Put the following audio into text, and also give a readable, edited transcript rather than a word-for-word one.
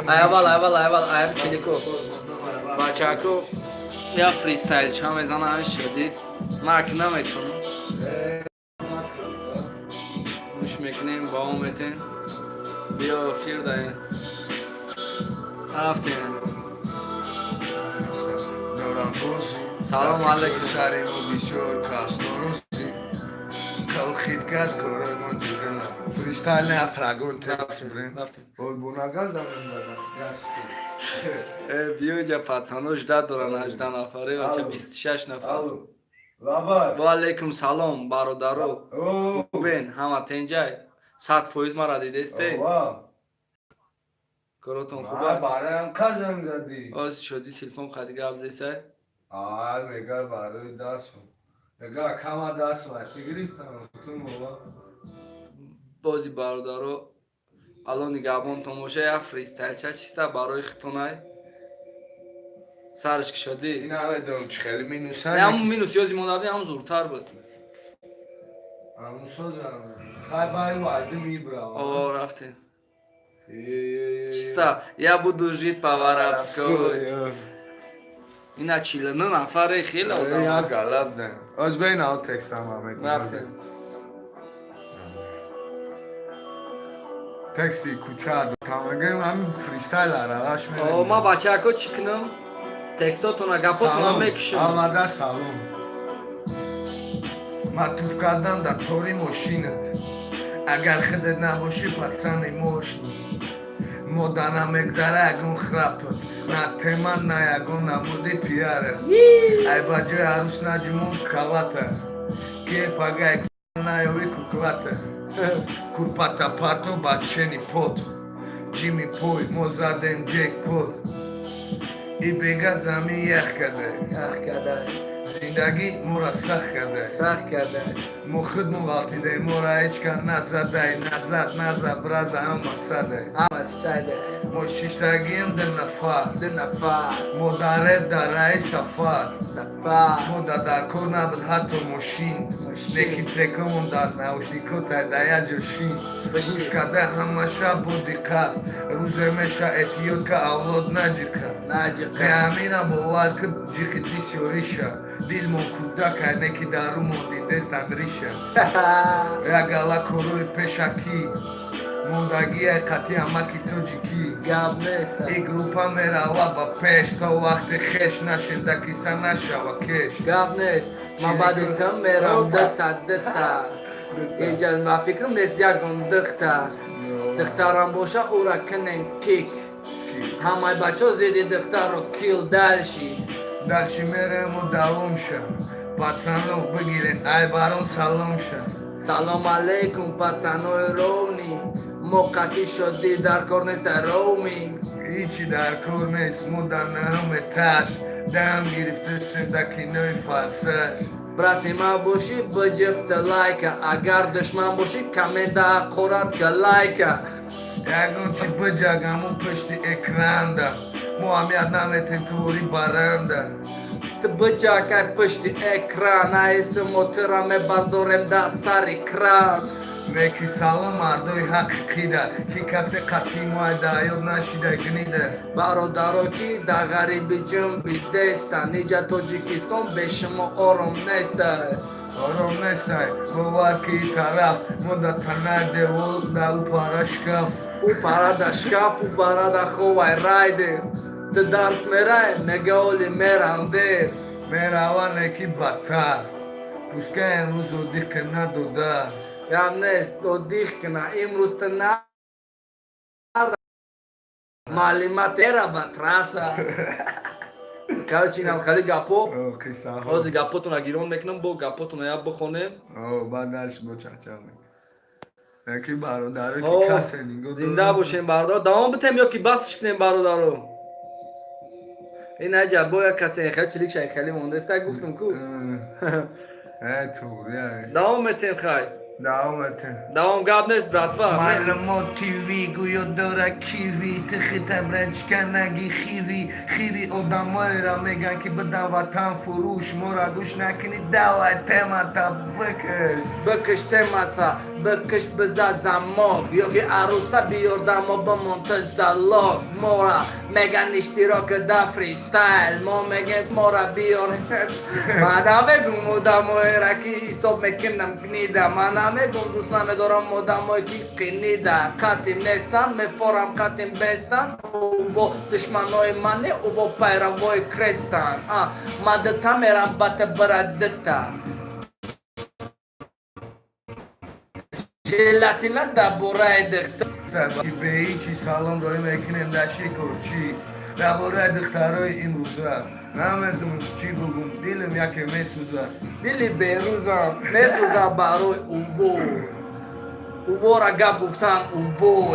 Аввал, аввал, аввал, аям чилико. Бачако, я фристайл ча мезана ҳами шуди. Мак наметонам. Гӯш мекунем, баом метем. Биё, фир даем. Рафтем. Дорам бозӣ. Салом алейкум. Сари мо бисёр кас норозӣ. Калхит кард корои ҷигала. Фристайл не, прогон текст брен. Рафтем. Бунагал замин. Биё, ҷа пацано ждать доран, 18 нафаре, бача, 26 нафар. Алло. Лабай. Ва алейкум салом, бародаро. Хубен, ҳама тенҷай? 100% мара дидесте? Коротон хуба? Бароям ка занг задӣ? Оз шоди телефон қади гап зесай. Ай, мега барои дарсум. Мега кама дарс вақти гирифтам. Ту Бози, бародаро, алло нигаҳбонтон боша. Я фристайлча чиста барои хитонай. Сараш ки шодӣ. Ин намедонам, чи хеле минуса. Не, ҳамун минус ёзи монда, ҳамун зуртар буд. Ҳамун созам. Хай, бай вайди мибрава. О, рафтем. Чиста, я буду жить по-воровской. Ина 49 нафаре, хеле одам. Я галаб не. Оз бейн ау текстам ҳаме. Рафтем. Тексти куча камагем, ҳамин фристайл аралаш О, ма, бачако, чӣ кунам? Текстотона, гапотона мекушам. Амада салом. Ма туф кардан дар тори мошинат. Агар худат набошӣ, пацани мошни. Мода намегзара ягон храпат. На тема, на ягон намуди пиара. Ай ба ҷои арӯс наҷумон калата. Ке пагай наёви куклата. Курпата парто бачени пот. Ҷими пой мо задем ҷекпот. И бега замин ях карда. Ях карда. Зиндагӣ моро сахт карда. Сахт карда. Мо худмон ғалтидаем, моро ҳеҷ кас назадай, назад, назад, браза, ҳама садай. Ҳама садай. Мо шиштагием ду нафар. Ду нафар. Мо дар реп дар раи сафар. Сафар. Мо дар даркор набуд ҳатто мошин. Мошин. Лекин трекомон дар наушникотай дар як ҷо шин. Бишин. Гӯш карда ҳамаша бо диққат. Рӯзе меша эҳтиёт ка авлод наҷиқа. Наҷиқа. Ҳамина бовар ки ҷиқи бисёриша. Дилмон кӯдакай, не ки дарумон дидестанд риша. Як гала корои пешакӣ. Мондагиай қатъи амаки тоҷикӣ. Гап нест. И группа мерава ба пеш то вақте хеш нашинда киса нашава кеш. Гап нест. Ма баъди ту мерам дыта, дыта. Иҷа ба фикрам нест ягон духтар. Духтарам боша, ура кунен кик. Ҳамаи бачаҳо зидди духтарро кил дальше. Дальше мерему давомша. Пацанов бигирен, ай барон саломша. Салом алейкум, пацанои ровни. Мо қатӣ шодӣ дар кор нест роуминг. Ҳичи дар кор нест, мо дар наҳум этаж. Дам гирифтасем дар кинои «Форсаж». Брати ма бошӣ, биҷифта лайка. Агар душман бошӣ, коммента ҳақоратка лайка. Ягон чи биҷаг ҳамун пушти экранда. Мо аҳамият наметем тури баранда. Ту биҷакай пушти экран, айси мо тура мебардорем дар сари кран. Неки салом мардои ҳақиқида, ки касе қатъи моай даъёд нашида гнида. Бародаро, ки дар ғариби ҷунби дестан, иҷа Тоҷикистон бе шумо ором неста. Ором нестай, бовар ки тараф мо дар танаи девол да ӯ пара шкаф. Ӯ пара да шкаф, ӯ пара да ховай райдер. Ту дарс мерай, мега оли мерам дер. Мерава, неки бадтар. Пускай имрӯз отдых кина дода. Гап нест, отдых кина имрӯз ту на маълимат эра ба трасса. Короче, инам хеле гапо. Қиссаҳо. Ҳозир гапотона гирон мекунам, бо гапотона як бихонем. Баъд дальше бо чахчах мекунем. Яки бародаро ки касе нигоҳ Зинда дорад. бошем, бародаро. Давом битем ё ки басш кунем, бародаро? Ин аҷа бо як касе хеле чилик шай хеле мондаста, гуфтам ку. Э, туғри. Давом метем, хай. Давом ете. Давом, гап нест, братва. Маълумот ТВ гӯё дора киви, тихита брачка наги хири хири. Одамоеро меган, ки бидан ватан фурӯш, мора гӯш накунӣ. Давай, темата бикаш. Бикиш темата, бикиш, биза замок ёки арӯста биёрдамо, бимон ту залог. Мора меган иштирок да фристайл, мо мегем, мора биёр. Ман намегум одамоеро, ки ҳисоб мекунам гнида. Ман намегум, дӯст намедорам одамое, ки қинида қатим нестанд, мефорам қатим бестанд. Убо душманои мане, убо пайравои крестанд. Ма дыта мерам, бата бара дыта желатина дар бораи духтар. Ки бе ҳичи салом роӣ мекунем дар шикорчӣ. Дар бораи духтарои имрӯза намедонам чӣ бугум, дилам яке месӯзад. Дили берӯзам месӯзад барои увор, увора гап гуфтан увор.